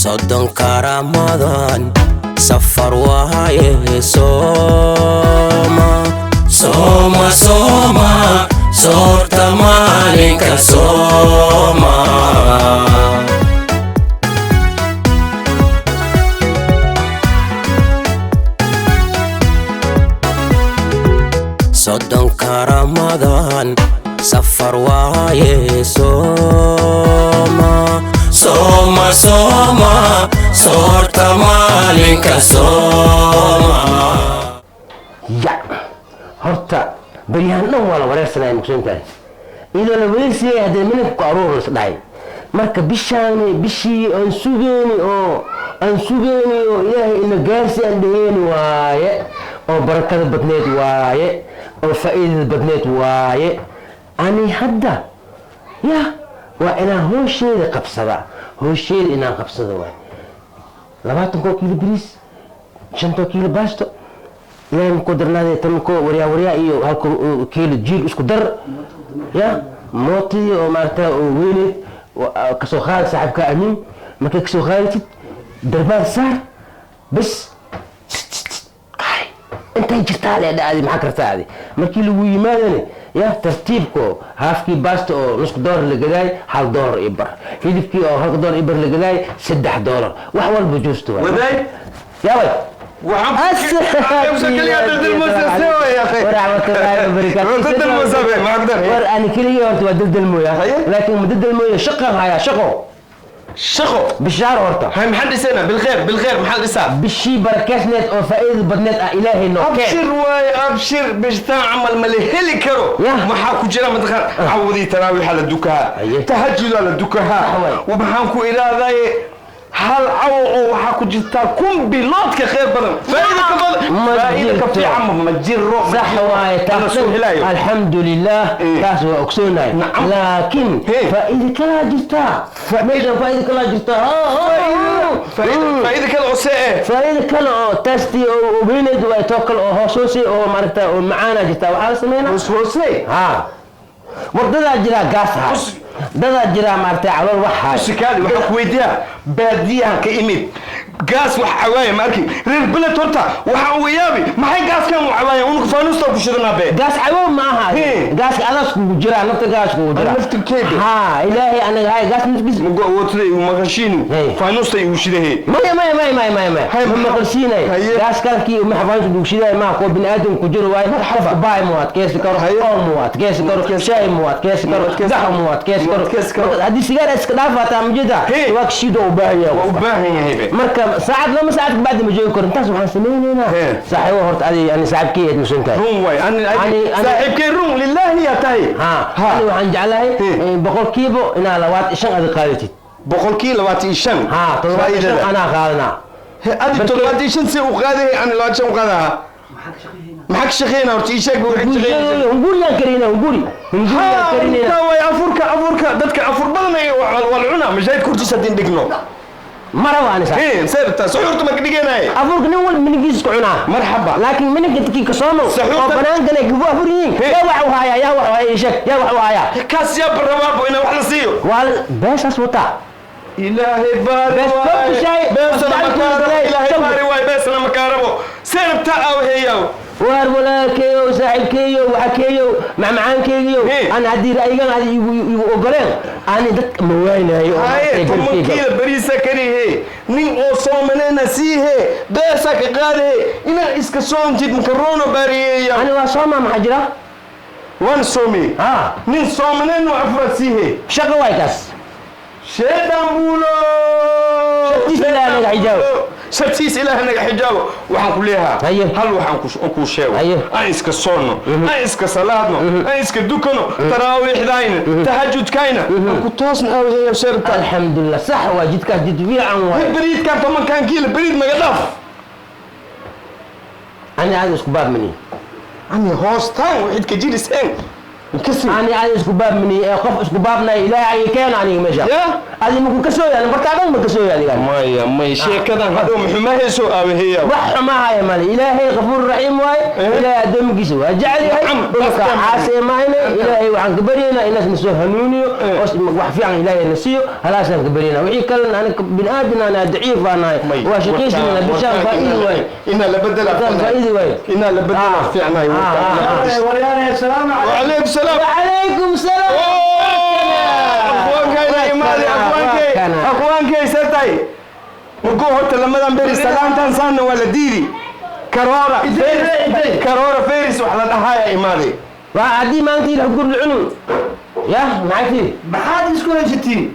30-ka Ramadaan safar waaye, sooma, sooma, sooma, soorta maalinka sooma. 30-ka Ramadaan safar waaye, sooma, sooma, sooma, soorta maalinka sooma. Ya horta baryahan dhan waa la wareersanaya, mugsantahay iyadoo la wareersayay haddee minanka ku aruur is dhahay. Marka bishaani bishii aan sugeyni oo aan sugeyni oo Ilaahay ina gaarsi aan dheheyni waaye, oo barakada badneed waaye, oo faa'iidada badneed waaye. Ani hadda ya waa inaan howsheeda qabsada, howsheeda inaan qabsado waay. 20 koo kiilo bariis, 5-too kiilo baasto, Ilaahay makuu darnaadee, 10 koo waryaa waryaa iyo halko kiilo jiil isku dar, ya mootadii oo maarata oo weyneed kasoo qaadi saaxiibka Amiin. Markay kasoo qaadatid, darbaad saar bas, intay jirtaa le dhacdi. Maxaa kartaa adi markii lagu yimaadane? Ya tartiibko haafkii baasta oo nusku doolar la gadaay, $1.50, hilibkii oo halka doolar iyo bar la gadaay, $3, wax walba juusto waay. Wadaay. Yaa way. War ani keligii horta waa daldalmooya, laakiin ma daldalmooya, shaqan hayaa, shaqo. Shaqo. Bishaar horta. Hay, maxaan dhisaynaa? Bilkheer, bilkheer, maxaan dhisaa? Bishii barakeysneed oo faa'iidada badneed ah Ilaahay noo keen. Abshir waaye, abshir. Bishtaan camal ma la heli karo. Maxaa ku jira mataqaan? Cawadii taraawiixa la dukahaa, tahajudaa la dukahaa. Maxaan ku idhaahdaye, hal cawo oo waxaa ku jirtaa 1000 bilood ka khayr badan, faa'iido ka badan, faa'iido ka fiican ma jiro. Sax waaye taas, alxamdulilah, taas waa ogsoonahay, laakiin faa'iido kalaa jirtaa meeshan, faa'iido kalaa jirtaa. Faa'iido kale oo see eh? Faa'iido kale oo taastii oo weyneed waay, too kale oo hoos hoose oo maaragta oo macaana jirtaa. Waxaa la sameynaa hoos hoose. Ha, war dadaa jiraa gaas haay, dadaa jiraa maaragtay calool wax haay. Sikaadi, waxaan ku weydiiyaa, baadiyahan ka imid, gaas wax cawaaya ma arkin. Reer beled horta waxaan uga yaabi, maxay gaaskan u cawaaya? Unuka faanuusta ku shidanaa be. Gaas cawow ma aha. Gaaska adaas kugu jiraa, nafta gaas kugu jira. Naftirkeeda. Ha, Ilaahay anaga hay gaas naftiis. Mugo awoodtada igu maqashiinu, faanuusta igu shidahe. Maya, maya, maya, maya, maya, maya, ma maqalsiinay. Gaas kalkii ma faanuusta kugu shidahay ma kuwa bini'aadam ku jiro waaye. Qofka baay mu adkeysi karo, oon mu adkeysi karo, shaay mu adkeysi karo, gax mu adkeysi karo. Haddii sigaar iska dhaafataa mujida waa kashido u baahan yahay. Waa u baahan yahay be. Marka saacad, 2 saacad kabacdi ma joogi karo. Intaas waxaan samaynaynaa, saaxiibo horta adi ani saaxiibkey aad musantahay. Run waay, saaxiibkey, run lilaahi yaa tahay. Ha, ani waxaan jeclahay boqolkiiba inaa 25 adi qaadatid. 25%? Ha, 75 anaa qaadanaa. Adi 75 si u qaaday, ani 25 u qaadaha? Maxaa ka shaqeynaa horta? Ii sheeg. Hunguriyaan karinaa, hunguri, hunguriyaan karinayna. Waay afurka, afurka dadka afur badan waa la cunaa mashaahid kortiisa haddii dhigno. Maraba ani saa. Seerta suxuurta ma ka dhiganaye? Afurka nin walba minigiisa isku cunaa. Marxaba. Laakiin mininka dadkii ka soomo oo banaankana gabu afur yihiin, yaa wax u hayaa, yaa wax u haya? Ii sheeg, yaa wax u hayaa? Kaas yaa barrabaabo inaa wax la siiyo. Waa beesaas wataa. Ilaahay baari waay, beesana makaarabo. Ilaahay baari waay, beesana makaarabo. Seerta awheeyaw. Waar walaalkeeyow, saaxiibkeeyow, waxakeeyow, macmacaankeygiyow, aan haddii ra'yigan adi igu ogoleen, ani dadka ma waynaayo. Haye, 10 kiilo bariisa karihe, nin oo soomanena siihe, beesa ka qaadahe, inaa iska soontid makarono baariyeeya. Ani waa soomaa, maxaa jira? Waan soome, nin soomanen waa afura siihe. Shaqa waay kaas. Sheedaan buulo. Shartiis Ilaah naga xijaabo. Shartiis Ilaah naga xijaabo. Waxaan ku leeyahaa, hal waxaan kuu sheego: aan iska soonno, aan iska salaadno, aan iska dukano taraawiixdayna, tahajudkayna aan ku toosna awheeya sheerta. Alxamdulilah, sax waa, jidkaas jid fiican waay. Bariidkan 10-kan kiilo bariid naga dhaaf. Ani aad isku baab mani. Ani hoostaan waxayd ka jiriseen. Kasi. Ani adi isku baabmini ee qof isku baabnay ilaahay ay keeno aniga meesha. Ya. Adi maku kasooy ani bartaadan ma kasooy adiga. Maya may sheekadan hadhow muxuma hayso aabaheeya. Wax xumaahaya male, ilaahay kafuur raxiim waaye, ilaahay addoomigiisa waa jecel yahay. Nacam, dhulka caasi maahne, ilaahay waxaan ka baryaynaa inaas na soo hanuuniyo oo wax fiican ilaahay na siiyo, halaasaan ka baryaynaa. Wixii kalena aniga bini aadan aan daciif baan nahay, waa shaqaysanayna bishaan faa'iidi waaye. Inaa la bedela. Bishaan faa'iidi waaye. Inaa la bedela fiicnahay. Waryaane, asalaamu calaykum. وعليكم السلام. وعليكم السلام. أخوانكي إيماني أخوانكي أخوانكي ستاي وقو هورتا لمدان بيري سلامتان سانا ولا ديري كرورة فيرس كرورة فيرس وحلا دهايا إيماني. Waa haddii maanta ilaah gurlcunu ya maxay Maxaad isku haysatiin?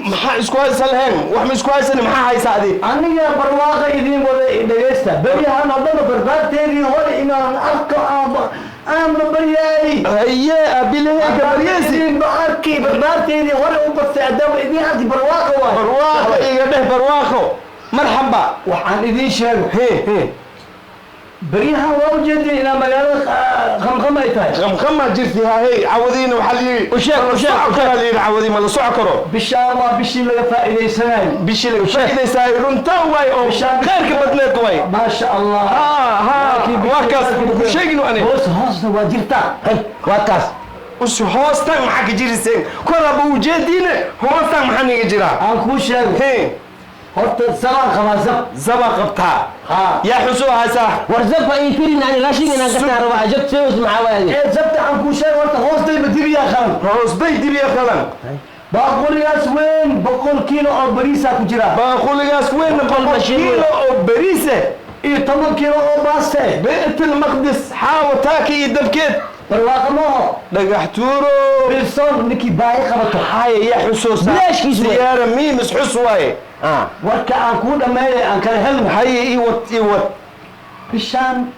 Maxaa isku haysan lahayn? Wax ma isku haysan, maxaa haysa adi? Aniga barwaaqa idiin wada, dhegaysta. Beryahan haddaba barbaarteedii hore inaan arko aanba baryaay. Haye abilaheyka baryeysi. Idinba arki barbaarteedii hore u bartay, haddaba idiin arki, barwaaqa waay. Barwaaqo iga dheh, barwaaqo, marxaba. Waxaan idiin sheego, he he beryahan waa ujeedin inaa magaalada qamqam ay tahay. Qamqama jirti hahey, cawadiina waxaa la yidhi Usheeg, usheeg, la soco karaa la yidhi, cawadii ma la soco karo. Bishaan waa bishii laga faa'iidaysanayo. Bishii laga faa'iidaysaayo, runtaan waay oo khayrka badneed waay. Maasha Allah. Ha ha, waa kaas ku sheegino ani. Hoos hoosna waa jirtaa. Hay, waa kaas. Us hoostan maxaa ka jiriseen? Koraba ujeediine, hoostan maxaa niga jiraa? Aan kuu sheego. He. Horta sabaan qabaa, zab. Zaba qabtaa? Ha. Yaa xusuu haysaa? War zabba ii karin, ani raashin inaan ka saaro waa jab sews maxaa waaye? Ee zabta aan kuu sheego, horta hoostayba dibiyaa qalan. Hoosbay dibiya qalan. Baaquligaas weyn 100 kiilo oo bariisaa ku jira. Baaquligaas weyn 100 bashiir kiilo oo bariise iyo 10 kiilo oo baaste. Bayt almaqdis xaawo taaki iyo dabkeed. Barwaaqa maaho. Dhagax tuuro. Bilsoon ninkii baahi qabato. Haya yaa xusuusa. Bilaashkiis waay. Siyaara miimis xus waaye. Warka aan kuu dhammeeyay aan kala helno. Haye, ii wad, ii wad. Bishaan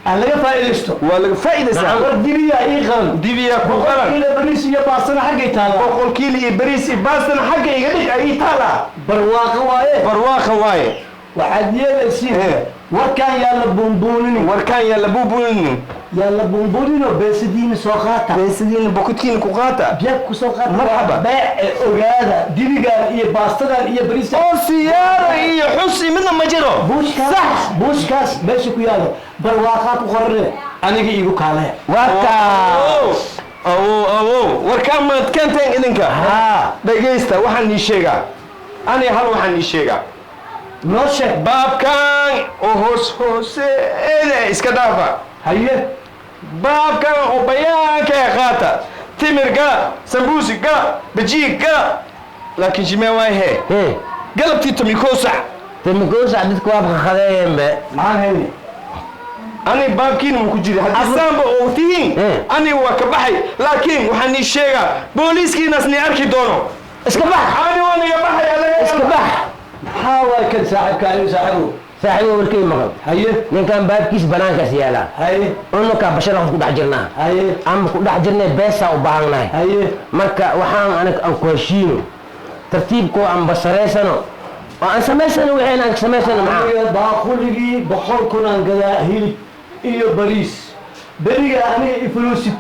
aan laga faa'iidaysto. Waa laga faa'iidaysaa. War dibiyaa ii qalan. Dibiyaa ku 100 qalan. Kiilo bariis iyo baastana xaggay taallaa. 100 kiilo iyo bariis iyo baastana xagga iga dhig, ay ii taalaa. Barwaaqa waaye. Barwaaqa waaye. Waxaad yeelaysiin, Eh. warkaan yaa la buunbuuninin. Warkaan yaa la buubuunin. Yaa la buunbuuninoo beesadiina soo qaata. Beesadiina bokodkiina ku qaata. Jeeb ku soo qaata. Marxaba. Beece ogaada, dibigaan iyo baastadan iyo bariiskan oo siyaara iyo xus iyo midna ma jiro. Buushkaas, buushkaas meesha ku yaalo barwaaqaa ku qorane, aniga iigu kaaleya. Waa kaas. Awow awow, warkaan maad keenteen idinka. Haa. Dhegaysta, waxaan ii sheegaa ani hal, waxaan ii sheegaa. Noo sheeg. Baabkan oo hoos hooseeda iska dhaafa. Haye. Baabkan oo bayaanka ee qaata, timir gala, sambuusi gala, bajiig gala, laakiin shimee waay hee? Hee. Galabtii 11 sac. Tamikoosa dadku waa qaqadeen be. Maxaan hayne? Ani baabkiina ma ku jiri haddii saamba oo tihiin. Ani waa ka baxay, laakiin waxaan ii sheegaa booliiskiinaas ni arki doono. Iska bax. Ani waa niga baxay. Iska bax. Maxaa waay kan saaxiibka anigu saaxiibow? Saaxiibo, warkay maqal. Haye. Ninkan baabkiis banaankaas yaalaa. Haye. Unukaa bashara ku dhex jirnaa. Haye. Ama ku dhex jirnay, beesaa u baahannahay. Haye. Marka waxaan aniga aan ku heshiino tartiibkoo aan basaraysano oo aan samaysano wixii aan samaysano, maxaa? Aniga baaquligii 100,000 aan gadaa hilib iyo bariis. Beriga aniga ifulusid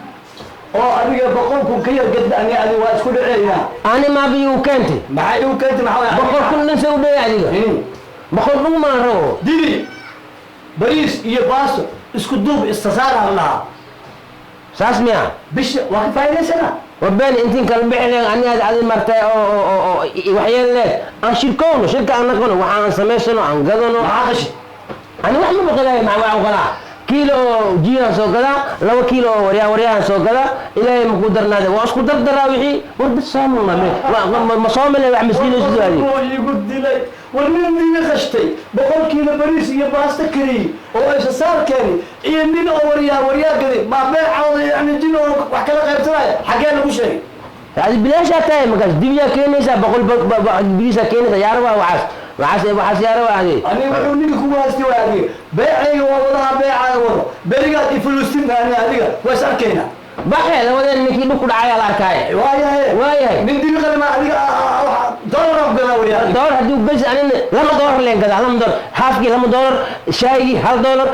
oo adiga 100,000 ka yar gad, aniga adiga waa isku dhaceynaa. Ani maaba igu keentay. Maxaa igu keentay? Maxaa waay? 100,000 dhan se u dheey adiga? 100,000 maan rabo. Dibi, bariis iyo baasto isku duub istasaaraan lahaa. Saas miya? Bisha waa ka faa'iidaysanaa. Wabeen intiin kala bixi leen ani aad adi martay oo oo oo waxyeel leed aan shirkowno, shirka aan naqono, waxa aan samaysano aan gadano. Maxaa qashi? Ani wax ma baqadayo, maxaa waxaan gadaa? Kiilo oo jiiraan soo gadaa, 2 kiilo oo waryaa waryahan soo gadaa, ilaahay makuu darnaade, waa isku dardaraa wixii. War bis soomulna ma soomale wax miskiinaysidu adi. War igu dilay. War nin dibi qashtay, 100 kiilo bariis iyo baasto kariyey oo isasaar keeni iyo nin oo waryaa waryaa gaday maa beecooda, yani jin oo wax kala qaybsanaya xaggee lagu sheegay? Adi bilaashaa tahay, markaas dibiyaa keenaysaa, 100 bariisaa keenaysaa, yaarabaa waxaas waxaas waxaas, yaarabaa adi. Aniga wuxuu ninka kugu haystay waa adiga beecayga waa wadaha, beecaaga wado, berigaad ifulustin, ani adiga waa is arkaynaa. Baxe labadeen ninkii dhul ku dhacay la arkaaye. Waayahay. Waayahay. Nin dibi qalima adiga Doolar aan ku gadaa, waryaa. Doolar haddii bes anina $2 leen gadaa, $2 haafkii, $2 shaygii, $1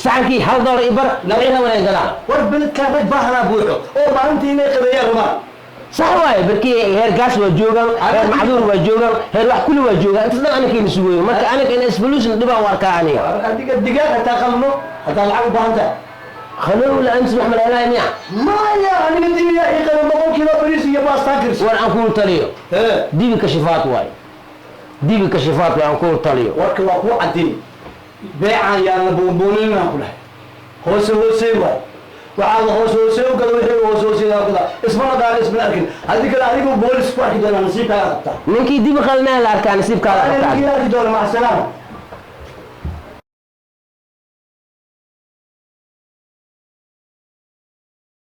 saxankii, $1 iyo bar wixii leen gadaa. War beledkaan rag baahanaa buuxo oo maalintii inay qabeeyaan rabaan. Sax waaye, barkii heer gaas waa joogaan, heer macduur waa joogaan, heer wax kulli waa joogaan. Intaas dhan anakayna sugoyo. Marka anaka in solution dhibaan u arkaa aniga. Adiga digaag hataa qalno haddaa lacag u baahan tahay. Khalow la antis wax malalaay miya? Maya, aniga dibiyaa ii qaban 100 kilo bariis iyo baastaan karsi. War aan kuu taliyo. Hee. Dibi kashifaat waaye, dibi kashifaat waaye, aan kuu taliyo. Warka waa kuu cadin, beecaan yaan la buunbuuninaan ku dhahay. Hoose hoose waay, waxaad hoose hoose u gada, wixii hoose hoose u gada. Isma naqaan, isma arkin. Haddii kale adigu boolis ku arki doonaa, nasiibkaaga qabtaa. Ninkii dibi qalnaa la arkaa, nasiibkaada ninkii qabtaa. Arki doona. Maca salaama.